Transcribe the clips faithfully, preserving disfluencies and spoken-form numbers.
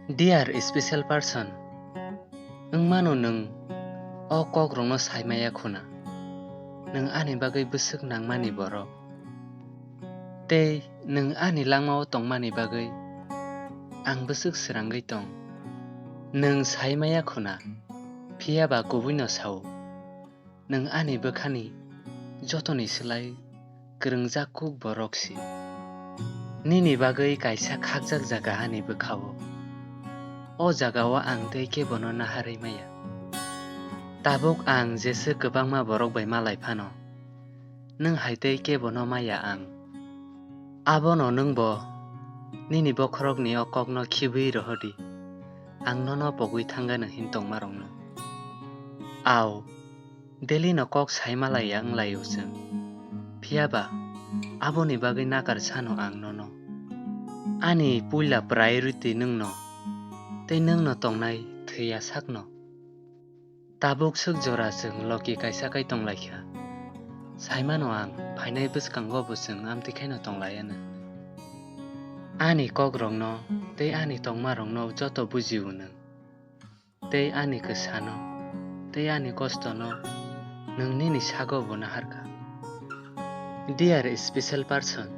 Dear special person, wngmano nwng o kokrokno saimaya khuna. Nwng ani bagwi bwswk nangmani borok. Tei nwng ani langmao tongmani bagwi ang bwswk srangwi tong. Nwng saimaya khuna, phiya ba kubuino sao. Nwng ani bwkhani jotoni slai kwrwngjak kuk borok si. Nini bagwi kaisa khakjak jaga ani bwkhao. O jagao ang tei kebono naharwi maya. Tabuk ang jesa kwbangma borok bai malai phano, nwng hai tei kebono maya ang. Abono nwngbo nini bokhorokni o kokno khibwi rohordi. Ang nono pogwi thangano hin tongmarokno. Ao, daily no kok saimalaiya wnglaio chwng. Phiya ba, aboni bagwi nakar sano ang nono. Ani puila priority nwngno, tei nwngno tongnai thwiya sakno. Tabuk swk jora chwng loki kaisa kai tonglaikha. Saimano ang phainai bwskango bo chwng amtwi khaino tonglaiya nwng. Ani kokrokno tei ani tongmarokno joto bujio nwng. Tei ani kwsano, tei ani kostono nwng nini sago bo naharkha. Dear special person,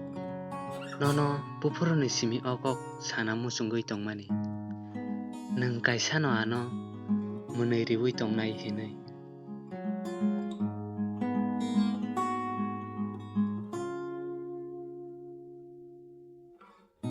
nono buphuruni simi o kok sana muchungwi tongmani. Nwng kaisano ano mwnwi riwi tongnai hinwi.